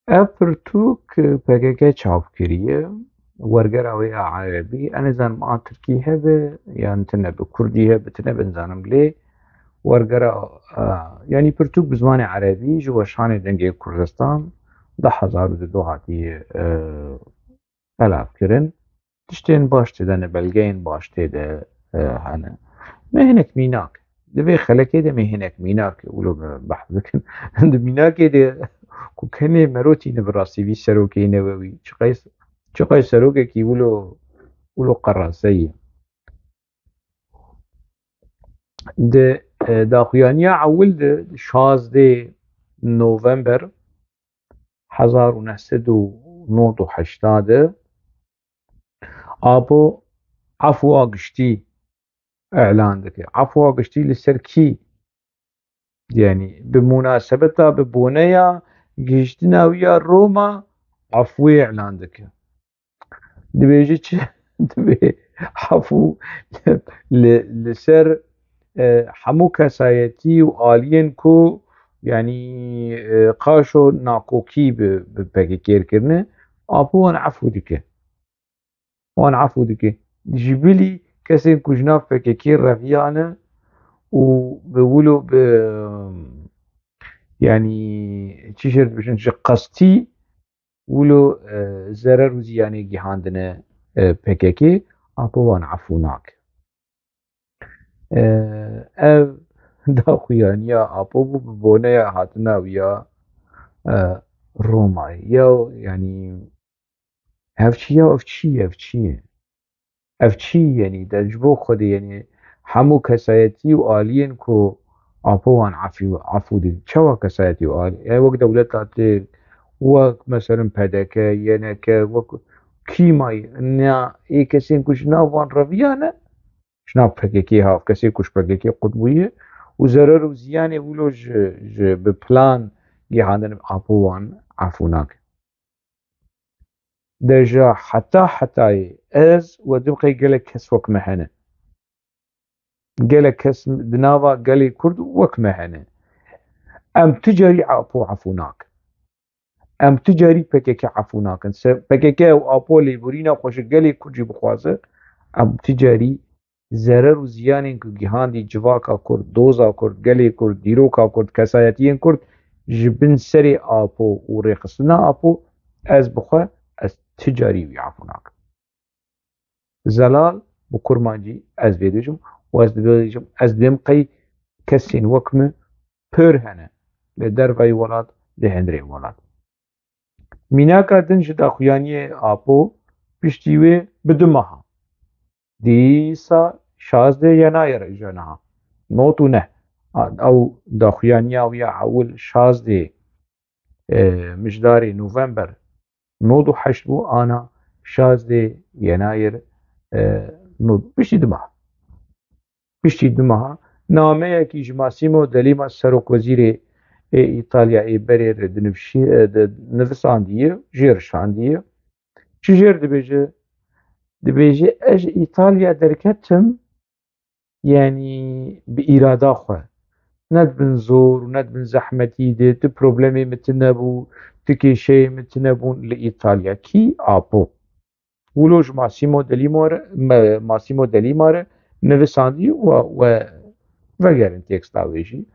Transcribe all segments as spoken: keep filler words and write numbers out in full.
Ev pirtûk P K K çap kiriye, wergera wê ya erebî, ez nizanim a tirkî hebe yan tine bi kurdî hebe, tine bi nizanim, lê wergera, e, yanî pirtûk bi zimanê erebî ji weşanê Dengê Kurdistan du hezar û dudu hatiye, e, belav kirin. Tiştên baş tê de ne, belgeyên baş tê de, e, hene. Me hinek mînak. Di vê xelekê de me hinek mînak wilo me behs bikin. Di mînakê de ku kenê merotî ne bi rastî vî serokê newewî. Çiqey, çiqey serokekî wilo, wilo qerase ye. Di, e, daxuyaniya ewil de şazdê November hezar û neh sed û nod û heştê de Apo efwa giştî îlan dike. Efwa giştî li ser kî? Yanî bi munasebeta, bi boneya gihiştina wî ya Roma efwê îlan dike. Dibêje çi? Dibê efû li, li ser, e, hemû kesayetî û aliyên ku, yanî, e, qaşo nakokî bi, bi P K K kirine, Apo wan efû dike. Wan efû dike. Ji bilî kesên ku ji nav P K K reviyane û bi wilo bi, yanî, çi jê re dibêjin, ji qestî wilo, e, zerer û ziyanê gihandine, e, P K K, Apo wan efû nake. E, ev daxuyaniya Apo bû bi boneya hatina wî ya, e, Romayê. Ya, yanî, ev çi ya, ev çi ye, ev çi ye? Ev çi, yanî, de ji bo Xwedê, yanî, hemû kesayetî û aliyên ku Apo wan efî-, efû dî, çawa kesayetî û alî? Ev wek dewleta Tirk, wek, meselen, P D K, Y N K, wek kî mayî? Na, ê kesên ku ji nav wan reviyane, ji nav P K K hav, kesê ku ji P K K qut bûye û zerer û ziyanê wilo ji, ji bi plan gihandin, Apo wan efû nake. De ji heta hetayê ez we dim qey gelek kes wek me hene. Gelek kes di nava gelê Kurd wek me hene. Em tu carî Apo efû nakin. Em tu carî P K K efû nakin. Se P K K û Apo lêborîna xwe ji gelê Kurd jî bixwaze, em tu carî zerer û ziyanên ku gihandî civaka Kurd, doza Kurd, gelê Kurd, dîroka Kurd, kesayetiyên Kurd ji bin serê Apo û rêxistina Apo, ez bi xwe, ez ti carî wî efû nakim. Zelal bi kurmancî ez vê dibêjim û ez dibêjim, ez dibêm qey kesên wek min pir hene li derveyî welat, li hundirê welat. Mînaka din ji daxuyaniyê Apo piştî wê bi du meha. Dîsa şazdeh Yenayir ji niha. Not û neh. A, ew daxuyaniya wî ya ewil şazdeh, e, mijdarê November nod û heşt bû, ana şazdeh Yenayir, e, nod, piştî du meha. Piştî du meha nameyekî ji Massimo D'Alema serokwezîrê ê Îtalya ê berê re dinivşî-, e, di-, nivisandiye, jê re şandiye. Çi jê re dibêje? Dibêje, ez ji Îtalya derketim, yanî bi îrada xwe. Ne di bin zor û ne di bin zehmetî de, tu problemê min tune bû, tu kêşeyê min tune bûn li Îtalya. Kî? Apo. Wilo ji Massimo D'Alema re, me-, Massimo D'Alema re nivisandî û we vegerin teksta wê jî.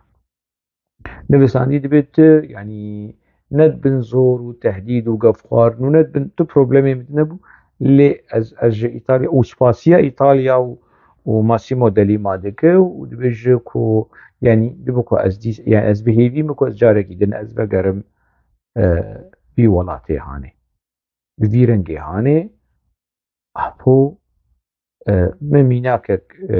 Nivisandî dibê tu, yanî ne di bin zor û tehdîd û gefxwarin û ne di bin tu problemê min nebû, lê ez, ez ji Îtalya û spasiya Îtalya û, û Massimo D'Alema dike û dibêje ku, yanî dibe ku ez dîs-, yanî ez bi hêvî me ku ez carekî din ez vegerim, e, vî welatê hanê. Bi vî rengê hanê, Apo, e, min mînakek, e,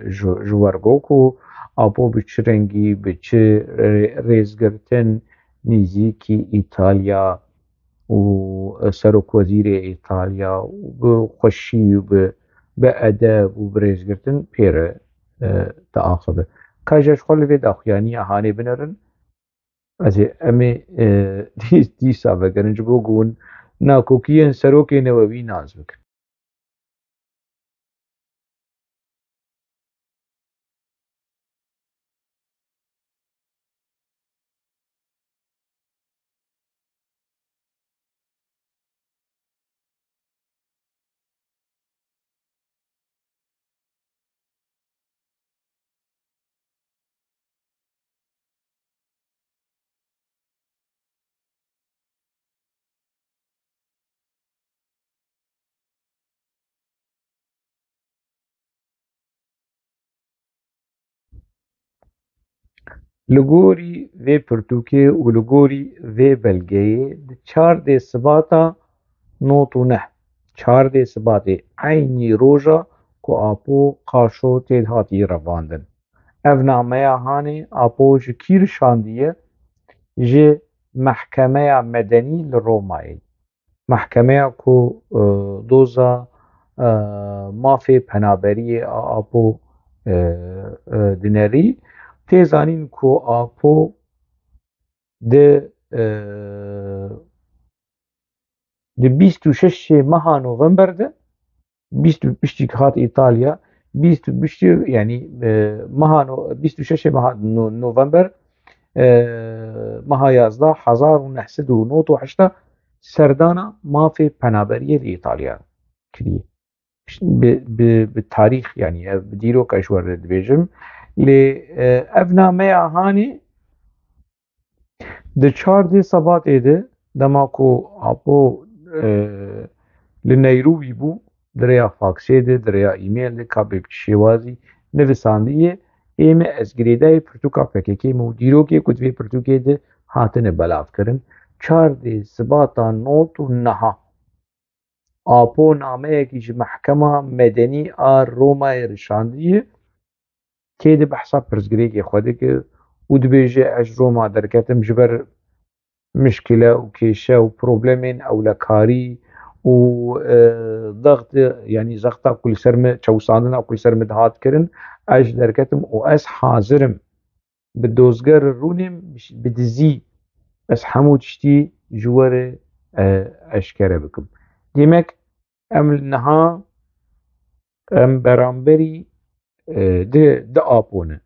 ji, ji we re got ku Apo bi çi rengî, bi çi rê-, rêzgirtin nîzîkî Îtalya û, e, serokwezîrê Îtalya û bi xweşî û bi, bi edeb û bi rêzgirtin pê re, e, diaxive. Ka ji ji xwe li vê daxuyaniya hanê binerin, ez ê, em ê, e, dî-, dîsa vegerin ji bo ku hûn nakokiyên serokê newewî nas bikin. Li gorî vê pirtûkê û li gorî vê belgeyê di çardê Sibata nod û neh, çardê Sibatê eynî roja ku Apo Qaşo tê de hatî revandin. Ev nameya hanê Apo ji kî rişandiye? Ji Mehkemeya Medenî li Romayê. Mehkemeya ku, e, doza, e, mafê penaberiyê a Apo, e, e, dinerî. Tê zanîn ku Apo di, e, di bîst û şeşê meha November de, bîst û piştî hat Îtalya, bîst û piştî, yanî, e, meha no-, bîst û şeşê meha no-, November, e, meha yazdeh, hezar û neh sed û nod û heşt serdana mafê penaberiyê li Îtalya kiriye. Bi, bi, bi tarîx, yanî ev bi dîroka ji we re dibêjim. Lê, e, ev nameya hanê di çardê Sebatê de, dema ku Apo, e, li Neyrobî bû, di rêya faksê de, di rêya e-mail de, ka bi çi şêwazî nivisandiye, ê me ez girêdayî pirtûka P K K me û dîrokê ku di vê pirtûkê de hatine belavkirin. Çardê Sibata nod û neh Apo nameyekî ji Mehkema Medenî a Romayê rişandiye, tê de behsa pirsgirêkê xwe dike û dibêje, ez ji Roma derketim ji ber mişkile û kêşe û problemên ewlekarî û, e, zext, yanî zexta ku li ser min, çewsandina ku li ser min dihat kirin, ez ji derketim û ez hazir im bi dozger rûnêm, bi dizî ez hemû tiştî ji we re, e, eşkere bikim. Demek em li niha, em beramberî, e, di, di Apo ne.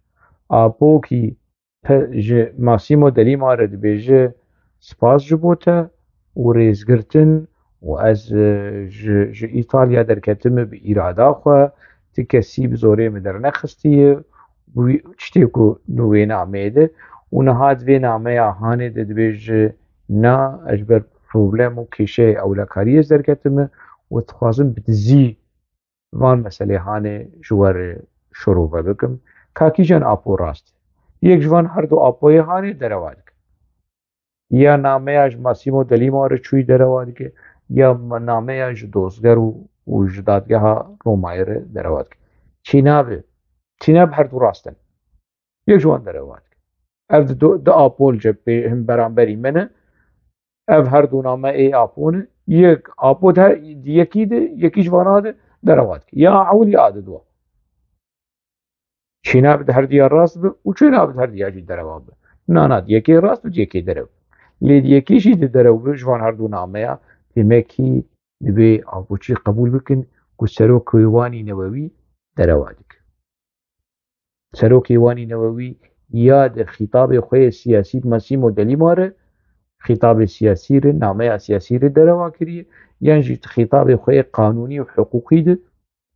Apokî pe-, ji Massimo Delimare dibêje, spas ji bo te û rêzgirtin û ez, e, ji, ji Îtalya derketime bi îrada xwe, ti kesî bi zorê min dernexistiye, wî tiştê ku di wê nameyê de û niha di vê nameya hanê de dibêje, na, ez ji ber problem û kêşeyê ewlekariyê ez derketime û dixwazim bi dizî van meselê hanê ji we re şirove bikim. Ka kîjan Apo rast? Yek ji van her du Apoyê hanê derewa dike. Ya nameya ji Massimo Delimare çûyî derewa dike, ya ma-, nameya ji dozger û, û ji dadgeha Romayê re derewa dike. Çînabe, çînabe her du rast in. Yek ji wan derewa dike. Ev di do-, di Apo li cepê him beramberî me ne. Ev her du name ê Apo ne. Yek Apo di her, di yekî de, yekî ji vana de derewa dike. Ya ewil ya di dua. Çînabe di her diya rast bi û çînabe di her diya jî derewa bi. Nana di yekê rast bi, di yekê derew. Lê di yekê jî di derew bi, ji van her du nameya, demekî divê Apoçî qebûl bikin ku serokê wan î newewî derewa dike. Serokê wan î newewî ya di xîtabê xwe yê siyasî bi Massimo Delimare, xîtabê siyasî re, nameya siyasî re derewa kiriye, yan jî di xîtabê xwe yê qanûnî û hiqûqî de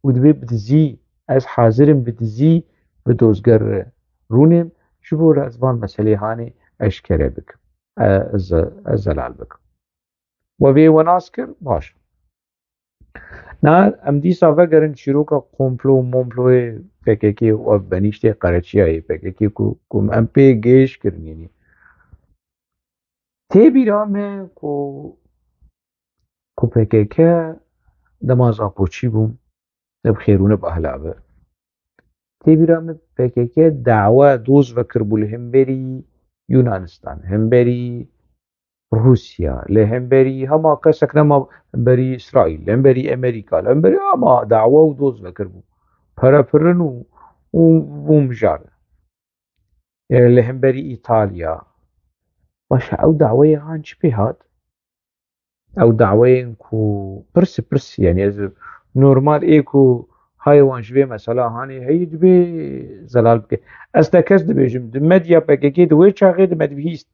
û dibê bi dizî, ez hazir im bi dizî bi dozger re rûnêm, ji bo re ez van meselê hanê eşkere bikim. E, ez, ez zelal bikim. We vê we nas kir, baş. Na, em dîsa vegerin çîroka komplo û momployê P K K û ev benîştê qereçiyayê P K K ku, ku em pê gêj kirin, yanî. Tê bîra me ku, ku P K K dema ez Apoçî bûm, ne bi xêr û ne bi ehla be. Tê bîra me P K K dawa doz vekiribû li hemberî Yunanistan, hemberî Rûsya, li hemberî hema kesek nema, hemberî Îsraîl, li hemberî Amerîka, li hemberî hema dawa û doz vekiribû. Pere pirin û, û, û mijar. E, li hemberî Îtalya. Baş, ew daweyê han çi pê hat? Ew daweyên ku pirs, pirs, yanî ez normal ê ku hayê wan ji vê mesela hanê heyî dibê zelal bike. Ez tekez dibêjim, di medya P K K di wê çaxê de me dibihîst.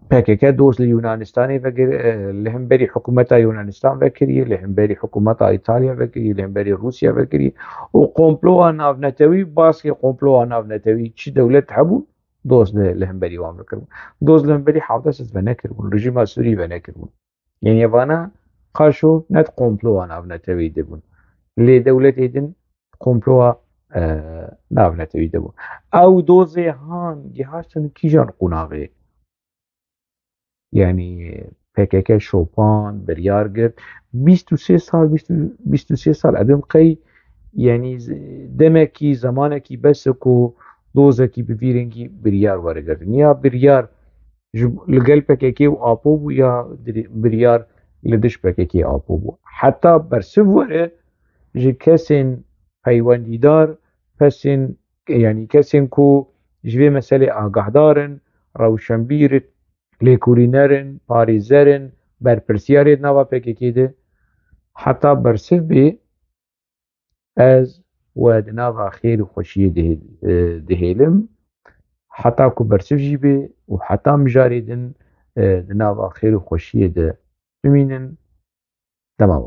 P K K dost li Yunanistanê vekir, e, li hemberî hikûmeta Yunanistan vekiriye, li hemberî hikûmeta Îtalya vekiriye, li hemberî Rûsya vekiriye. Û komploa navnetewî, baskê komploa navnetewî çi dewlet hebû, dost li, li hemberî wan vekiribûn. Dost li hemberî Hafda Sed venekiribûn, rejîma Sûrî venekiribûn. Yanî vana qaşo ne di komploa navnetewî de bûn. Lê dewletê din komploa e, navnetewî de bû. Ew dozê han gihaştin kîjan qonaxê? Yanî P K K şopan, biryar girt. Bîst û sê sal, bîst û, bîst û sê sal, ev ê qey, yanî z-, demekî, zemanekî bes e ku dozekî bi vî rengî biryar were girtin. Ya biryar ji, li gel P K K û Apo bû ya dirê-, biryar li dij P K K Apo bû. Heta bersiv were ji kesên peywendîdar, pesên, yanî kesên ku ji vê meselê agahdar in, rewşenbîr in, lêkolîner in, parêzer in, berpirsiyarê di nava P K K de, heta bersiv bê, ez we di nava xêr û xweşiyê dihê-, e, dihêlim, heta ku bersiv jî bê û heta mijarê din, e, di nava xêr û xweşiyê de bimînin. Dema